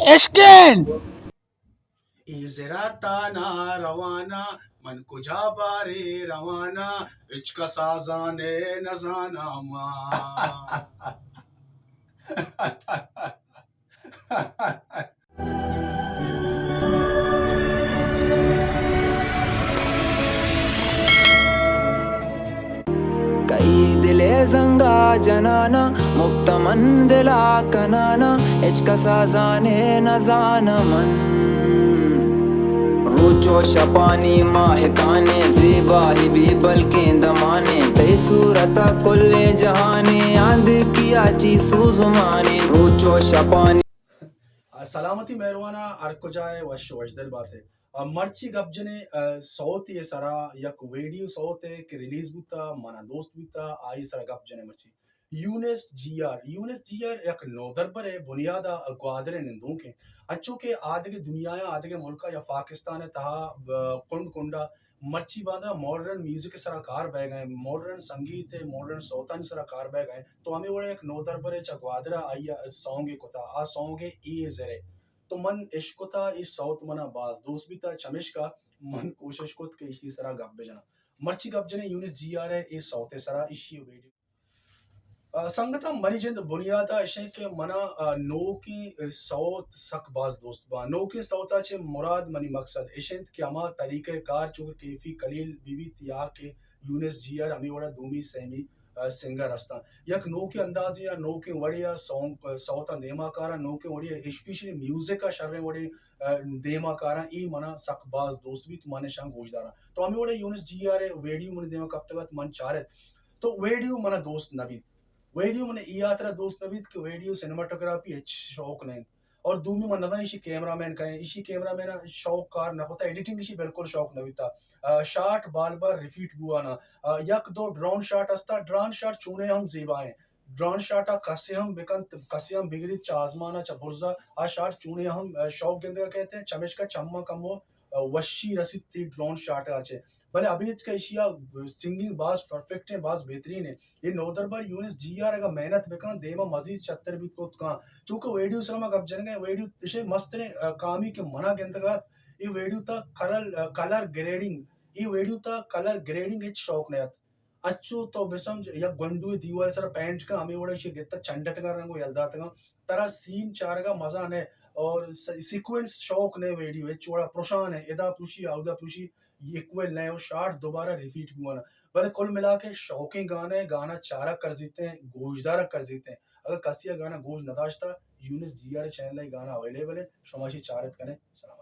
اشکن۔ اے زرا تانا روانا، من کجا بارے روانا، ہچ کسا زانے نزاناں ما۔ کئی دلے زنگا جنانا، مپت من دلا کنانا، ہچ کسا زانے نزاناں من۔ روچ و شپانی ماہکانے، زیبائی بی بلکیں دمانے، تئی صورتا کلیں جہانے، آندکیا چی سوزمانے، روچ و شپانی۔ سلامتی مہروانا، ہر کجا ئے وش و وشدل باتے۔ آ، مرچی گپ جنیں، آ، سوتے سرا، یک ویڈیو سوتے کہ ریلیز بوتا، منا دوست بوتا، آئی سرا گپ جنیں مرچی۔ یونس جی آر، یونس جی آر یک نودربرے، بنیادا گوادر نندوکیں۔ انچو کہ آدگہ دنیا، آدگہ ملکا یا پاکستان تہا، آ، کنڈ کنڈا مرچی باندا ماڈرن میوزک سرا کار بئیگا ایں، ماڈرن سنگیت، ماڈرن سوتانی سرا کار بئیگا ایں۔ تو ہمے وڑا یک نودربرے چہ گوادرا آئی سانگے کتا، آ سانگے اے زرے۔ تو من اشکتا، اے سوت منا باز دوست بیتا، چمیشکا من کوشش کت کہ ایشی سرا گپ بجناں۔ مرچی گپ جنیں یونس جی آر ء اے سوت ء سرا، ایشی ویڈیو۔ آ، سنگتاں، منی جند بنیادا اشیں کہ منا، آ، نوکیں، آ، سوت سک باز دوست باں۔ نوکیں سوتا چہ مراد منی مقصد اش انت کہ ہما طریقہ کار چو کہ کیفی خلیل بہ بیت یا کہ یونس جی آر ہمے وڑا دومی سیمی آ، سنگر ہستاں۔ یک نوکیں اندازے ء نوکیں وڑے ء سونگ، آ، سوتاں دیما کاراں، نوکیں وڑے ء اسپیشلی میوزک ء شریں وڑے، آ، دیما کاراں، اے منا سک باز دوست بیت، من اشاں گوش داراں۔ تو ہمے وڑے یونس جی آر ء ویڈیو منی دیما کپتگ ات، من چارت۔ تو ویڈیو منا دوست نہ بیت۔ ویڈیو من اے ہاترا دوست نہ بیت کہ ویڈیو سینماٹوگرافی ہچ شوق نہ انت۔ اور دومی من نزاناں ایشی کیمرہ مین کئے، ایشی کیمرہ مین ء شوق کار نہ کتا، ایڈیٹنگ ایشی بالکل شوق نہ بیتا۔ آ، شاٹ بال بال ریپیٹ بوانا۔ آ، یک دو ڈرون شاٹ استا، ڈرون شاٹ چونے ہم زیبا ہیں۔ ڈرون شاٹ ء کسے ہم بکنت، کسے ہم بگریت چہ آزمان ء چہ برزا، آ شاٹ چونے ہم، آ، شوق گندگا کئیت، چمیشکا چماں کمو، آ، وشی رسیت تی ڈرون شاٹ ء چہ۔ بلے ابید کہ ایشی ء سنگنگ باز پرفیکٹ ہیں، باز بہترین ہیں۔ اے نودربر یونس جی آر اگاں محنت بکن، دیما مزید شتر بیت کت کن۔ چونکہ ویڈیو سرا ما گپ جنگ ء، ویڈیو اشے مستریں، آ، کامی کہ منا گندگ ات، اے ویڈیو تا کلر، آ، کلر گریڈنگ، اے ویڈیو تا کلر گریڈنگ ہچ شوق نہ ات۔ اچو تو بسمجھ، یک گونڈوے دیوال سرا پینٹ کن، ہمے وڑا اشی گتا چنڈتگاں رنگ و یل داتگاں۔ ترا سین چارگا مزہ نہ اور س-، سیکوینس شوق نہ ویڈیو، ہچ وڑا پروشان ہے، ادا پروشی، اودا پروشی، ایکول نہ، او شاٹ دوبارہ ریپیٹ بوانا۔ بلے کل ملا کے شوقیں گانا ہے، گانا چارگ کرزیت ہیں، گوشدارگ کرزیت ہیں۔ اگر کسی ء گانا گوش نہ داشتا، یونس جی آر چینل ء گانا اویلیبل ہے، شما اشی چارت کنے۔ سلام۔